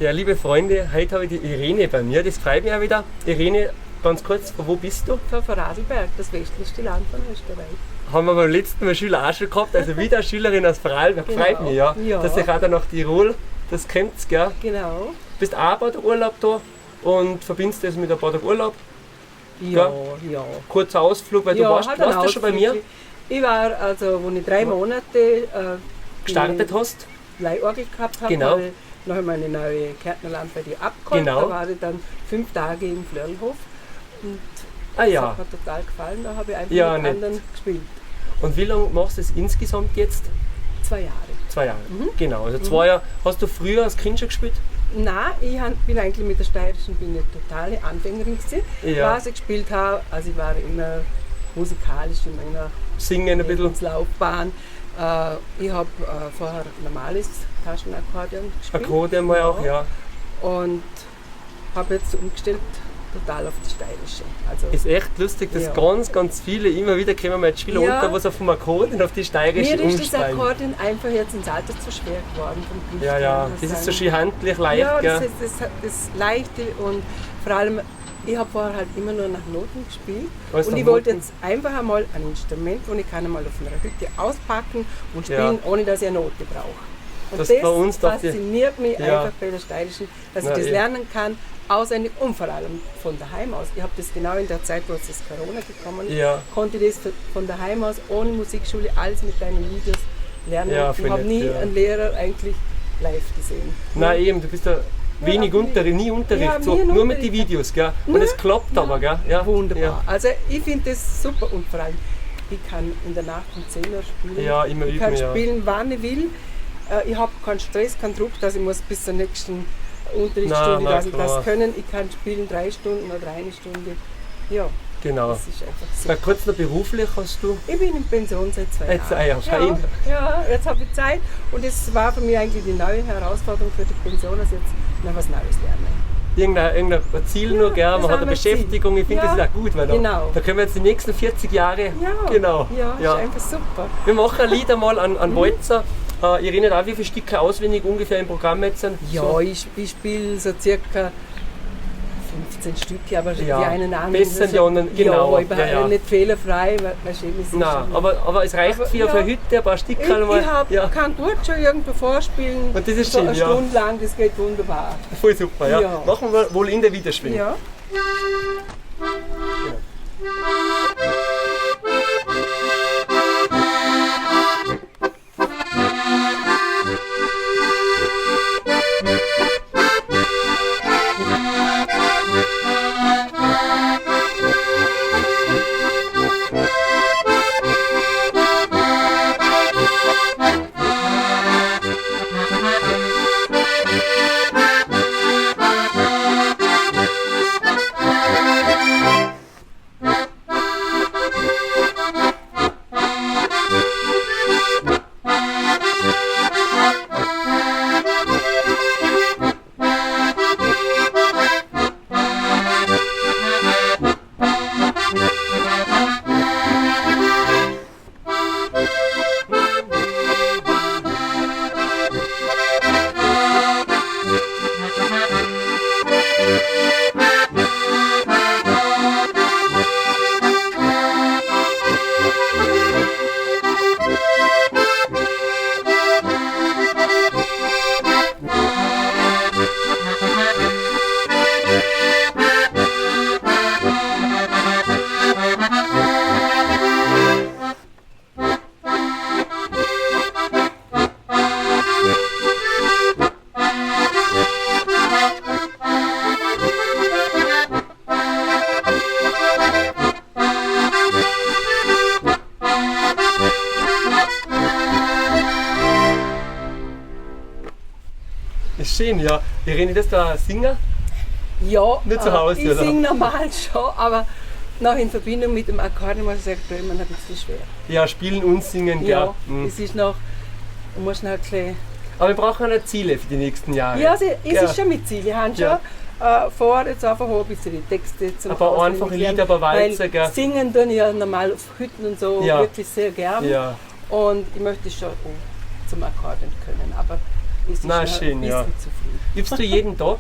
Ja, liebe Freunde, heute habe ich die Irene bei mir. Das freut mich auch wieder. Irene, ganz kurz, von wo bist du? Von Vorarlberg, das westlichste Land von Österreich. Haben wir beim letzten Mal Schüler auch schon gehabt, also wieder eine Schülerin aus Vorarlberg. Genau. Freut mich, ja. Ja. Dass sich auch da nach Tirol, das kennt's, gell? Genau. Bist auch ein paar Tage Urlaub da und verbindest das mit ein paar Tagen Urlaub. Ja, ja. Kurzer Ausflug, weil ja, du warst, halt warst ein du schon bei mir Ausflug. Ich war, also, als ich 3 Monate gestartet hast. die Leihorgel gehabt habe, Genau. habe ich nachher meine neue Kärntnerland bei dir abgeholt. Genau. Da war ich dann 5 Tage im Flörlhof und Ah das ja. hat mir total gefallen. Da habe ich einfach Ja, mit nett. anderen gespielt. Und wie lange machst du es insgesamt jetzt? 2 Jahre. 2 Jahre. Mhm. Genau, also 2 Jahre. Hast du früher als Kind schon gespielt? Nein, ich bin eigentlich mit der Steirischen bin ich totale Anfängerin gewesen. Ja. Was ich gespielt habe, also ich war immer musikalisch in meiner Singen ein bisschen? Lebenslaufbahn. Ich habe vorher normales Taschenakkordeon gespielt. Akkordeon mal auch, ja. Und habe jetzt umgestellt total auf die Steirische. Also Ist echt lustig, dass Ja. ganz, ganz viele immer wieder kommen meine Schüler Ja. unter, was auf dem Akkordeon auf die Steirische mir ist das umsteigen. Akkordeon einfach jetzt ins Alter zu schwer geworden vom Gewicht Ja, her. ja, das ist so schön handlich, leicht, Ja, gell? das ist das Leichte und vor allem, ich habe vorher halt immer nur nach Noten gespielt. Alles und nach ich wollte Noten. jetzt einfach einmal ein Instrument, wo ich kann einmal auf einer Hütte auspacken und Ja. spielen, ohne dass ich eine Note brauche. Und Das das, bei uns dachte ich- fasziniert mich Ja. einfach bei der Steirischen, dass Na, ich das eh. lernen kann, auswendig und vor allem von daheim aus. Ich habe das genau in der Zeit, wo es das Corona gekommen ist, Ja. konnte ich das von daheim aus, ohne Musikschule, alles mit deinen Videos lernen. Ja, Ich voll habe nett, nie ja. einen Lehrer eigentlich live gesehen. Nein, eben, du bist ja wenig Ja, Unterricht, nie Unterricht, Ja, so, nie nur mit Unterricht. den Videos, gell? Und es klappt aber, gell? Ja. Wunderbar. Ja, Also ich finde das super und vor allem, ich kann in der Nacht um 10 Uhr spielen. ja immer Ich üben, kann ja. spielen, wann ich will. Ich habe keinen Stress, keinen Druck, dass ich muss bis zur nächsten Unterrichtsstunde Na, na, das und klar. das können. Ich kann spielen 3 Stunden oder 1 Stunde. Ja, Genau. das ist einfach Na, super. kurz noch beruflich hast du. Ich bin in Pension seit 2 Jetzt, Jahren. ah ja, fein. Ja, ja, jetzt habe ich Zeit und es war für mich eigentlich die neue Herausforderung für die Pension, dass ich jetzt noch was Neues lerne. Irgendein Ziel noch, gell? das Man hat haben eine wir Ziel. Beschäftigung, ich finde Ja, das ist auch gut, weil da, genau. da können wir jetzt die nächsten 40 Jahre. Ja, Genau. Ja, Ja. ist einfach super. Wir machen ein Lied einmal an Walzer. Irene, auch wie viele Stücke auswendig ungefähr im Programm jetzt sind? Ja, So. ich spiele so circa 15 Stücke, aber Ja, die einen anderen. besser die anderen, genau. Ja, ich bin Ja, ja. nicht fehlerfrei, weil schön ist es Nein, schon. aber es reicht Aber, für, ja. für heute ein paar Stücke Ich, einmal. ich hab, ja, kann gut schon irgendwo vorspielen. Und das ist so schön, eine ja. Stunde lang, das geht wunderbar. voll super, ja. Ja. Machen wir wohl in der Widerschwingung. Ja. Ist schön, ja. Irene, das da ein Singer? Ja, Nicht zu Hause, ich oder? singe normal schon, aber noch in Verbindung mit dem Akkordeon muss ich sagen, tue ich mir ein bisschen schwer. Ja, spielen und singen, Ja, gell? Mhm. es ist noch, du musst noch ein bisschen. Aber wir brauchen auch Ziele für die nächsten Jahre. Ja, also, es Ja. ist schon mit Ziel. Ich habe schon vor, jetzt einfach auch ein bisschen die Texte zum Ein paar Auswendig einfache lernen, Lieder, ein paar Walzer, weil gell? Singen tue ich ja normal auf Hütten und so Ja. wirklich sehr gern. Ja. Und ich möchte schon auch zum Akkordeon können. Aber Es ist Na, noch schön, ein ja. bisschen zu viel. Übst du jeden Tag?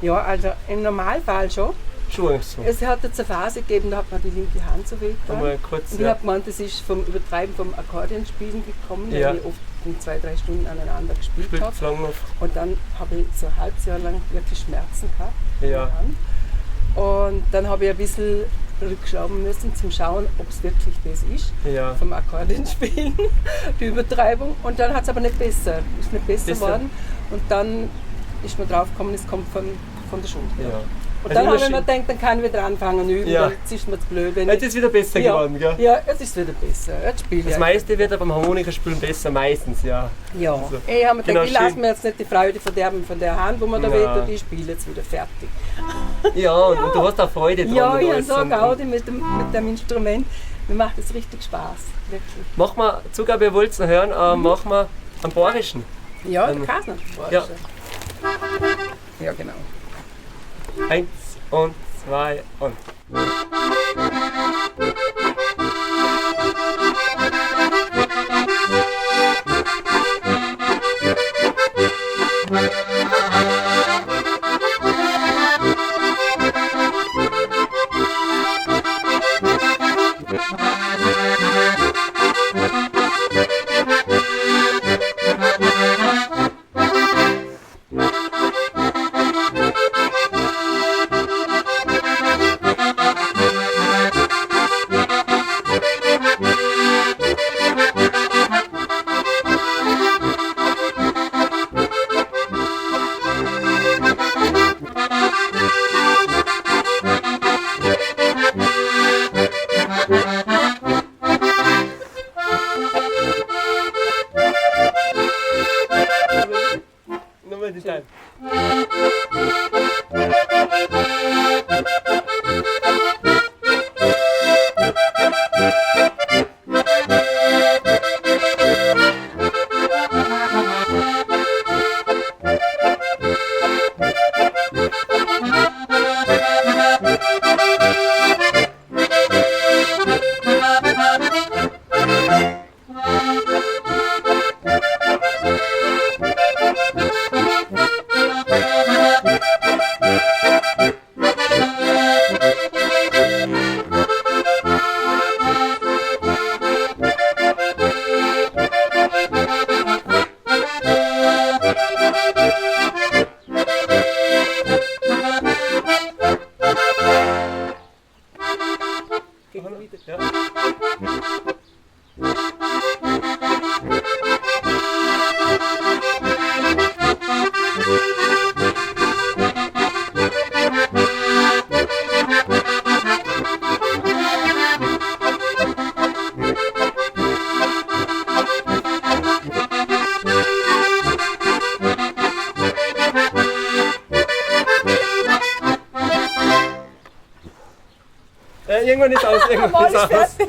Ja, also im Normalfall schon. Schon so. Es hat jetzt eine Phase gegeben, da hat man die linke Hand so wehgetan. Einmal kurz, Und ich ja. habe gemeint, das ist vom Übertreiben vom Akkordeonspielen gekommen, Ja. weil ich oft in 2, 3 Stunden aneinander gespielt Spielt habe. lang noch. Und dann habe ich so ein halbes Jahr lang wirklich Schmerzen gehabt in Ja. der Hand. Und dann habe ich ein bisschen rückschrauben müssen, zum Schauen, ob es wirklich das ist, Ja. vom Akkordeonspielen, die Übertreibung. Und dann hat es aber nicht besser, ist nicht besser Besser. geworden. Und dann ist mir drauf gekommen, es kommt von der Schulter. Ja. Und Also dann immer habe ich mir schön. gedacht, dann kann ich wieder anfangen üben, Ja. dann ist mir zu blöd. Wenn Jetzt ich, ist es wieder besser ja, geworden, gell? Ja, jetzt ist es wieder besser. Jetzt spiele ich. Das meiste wird ja beim Harmonikaspielen besser, meistens, ja. Ja, Also, ich habe mir genau, gedacht, ich lasse schön. mir jetzt nicht die Freude verderben von der Hand, wo man da Na. wehtut, ich spiele jetzt wieder fertig. Ja, und du hast auch Freude dran. Ja, und ich habe alles so eine und- Gaudi mit dem Instrument. Mir macht es richtig Spaß, wirklich. Mach mal, Zugabe, ihr wollt's noch hören, mach mal am Bayerischen. Ja, der Kasner. ja. Ja, genau. 1 und 2 und. Nochmal die Teil. Ja. Irgendwann ist aus, irgendwann Mal ist ist aus. fertig.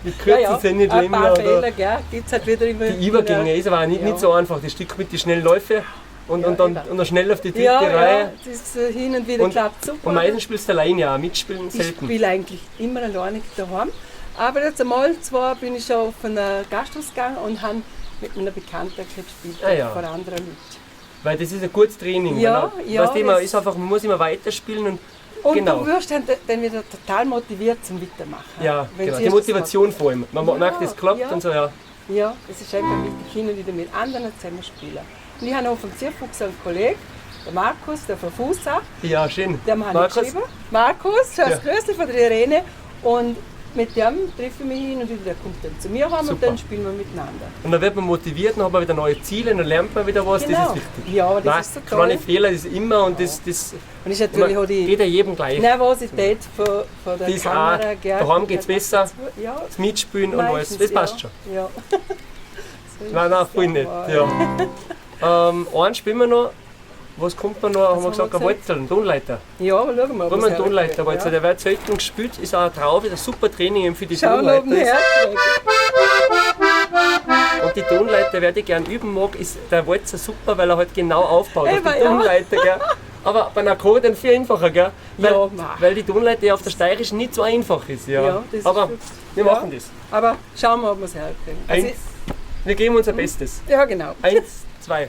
Die Kürzen sind nicht ein immer. paar Oder Fehler, gell? Gibt es halt wieder immer. die Übergänge ist aber auch nicht, Ja. nicht so einfach. Das Stück mit den schnellen Läufe und, Ja, und, dann, eben. und dann schnell auf die dritte Ja, Reihe. ja, das ist hin und wieder Und- klappt super. Und meistens spielst du alleine auch, mitspielen Ich selten. spiele eigentlich immer alleine daheim. Aber jetzt einmal zwar bin ich schon auf einen Gasthaus gegangen und habe mit meiner Bekannten ein bisschen gespielt, Ah, ja. vor anderen Leuten. Weil das ist ein gutes Training. Ja, weil, ja, weißt du, immer, das- ist einfach, man muss immer weiterspielen und, Und genau. du wirst dann wieder total motiviert zum Weitermachen. Ja, Wenn genau. zuerst Die Motivation vor allem. Man Ja, merkt, es klappt ja. und so, ja. Ja, es ist einfach wichtig, hin und wieder mit anderen zusammen spielen. Und ich habe noch vom Zierfuchs einen Kollegen, der Markus, der von Fußach, Ja, schön. dem habe ich Markus, geschrieben. Markus, schönes Ja. Grüße von der Irene. Und mit dem treffe ich mich hin und wieder, der kommt dann zu mir heim und Super. dann spielen wir miteinander. Und dann wird man motiviert, dann hat man wieder neue Ziele, dann lernt man wieder was, Genau. das ist wichtig. Ja, das Nein, ist so toll. Kleine Fehler ist immer und das Und ist natürlich auch die geht ja jedem gleich. Nervosität von der Das ist Kamera. auch, gell, daheim geht's kommt besser. dazu. Ja, Das Mitspielen und alles, meistens, das passt ja. schon. Ja. So ist Nein, nein, es, voll ja. nicht. Ja. Einen spielen wir noch. Was kommt man noch? Haben wir haben gesagt, wir eine Wurzel, ein Tonleiter. Ja, schauen wir mal. Wollen wir einen Tonleiter, weil der wird selten gespielt, ist auch drauf, ist ein super Training eben für die Schauen, ob Tonleiter. wir Ist. herkriegen. Und die Tonleiter, wer die gern üben mag, ist der Walzer super, weil er halt genau aufbaut auf Eben, die ja. Tonleiter. Gell? Aber bei einer Akkordeon viel einfacher, gell? Weil, Ja, mei. weil die Tonleiter ja auf der steirischen nicht so einfach ist. Ja, Ja, das ist Aber gut. wir Ja. machen das. Aber schauen wir, ob wir es herkriegen. Also, Eins, wir geben unser Bestes. ja, genau. 1, 2.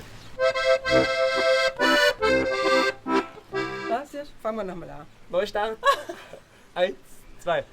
Was ist? Fangen wir nochmal an. Neustart. 1, 2.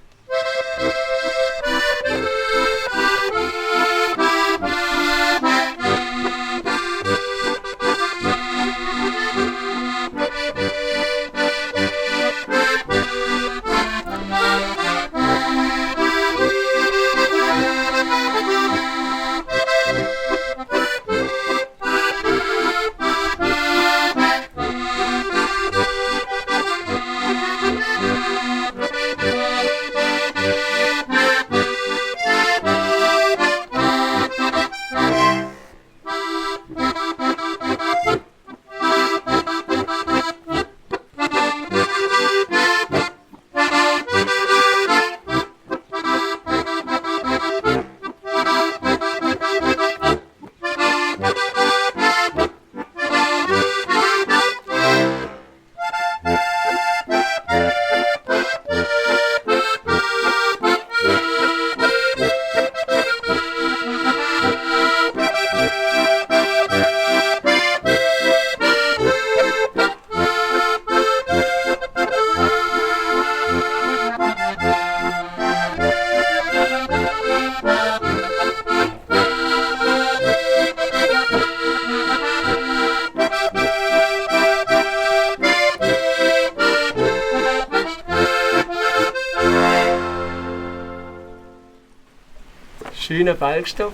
Schöner Ballstopp.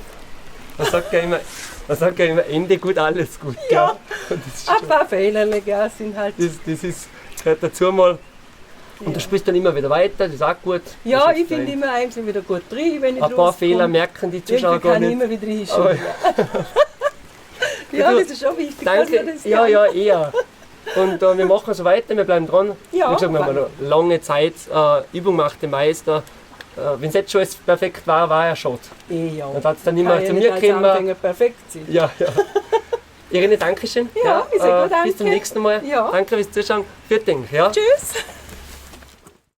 Man sagt ja immer, man sagt ja immer, Ende gut, alles gut. Gell? Ja. Und das ist Ein schon, paar Fehler gell, sind halt. das ist, gehört dazu mal. Und du spielst dann immer wieder weiter, das ist auch gut. Ja, Das ist ich finde fein. immer eigentlich wieder gut drin, wenn ich Ein paar rauskomme. Fehler merken die Zuschauer Irgendwie gar kann ich nicht. immer wieder Aber- hinschauen. Ja, Du, das ist schon wichtig, dass Danke. man das Ja, kann. ja, eher. Und wir machen so weiter, wir bleiben dran. Ja, Wie gesagt, wir haben noch lange Zeit. Übung macht den Meister. Wenn es jetzt schon alles perfekt war, war ja schon. Ja. Dann hat's dann immer Kann ja zu nicht mir als gekommen. Anfänger perfekt sein. Ja, ja. Irene, danke schön. Ja, ich sag auch Bis zum danke. nächsten Mal. Ja. Danke fürs Zuschauen. Vielen Dank. Ja. Tschüss!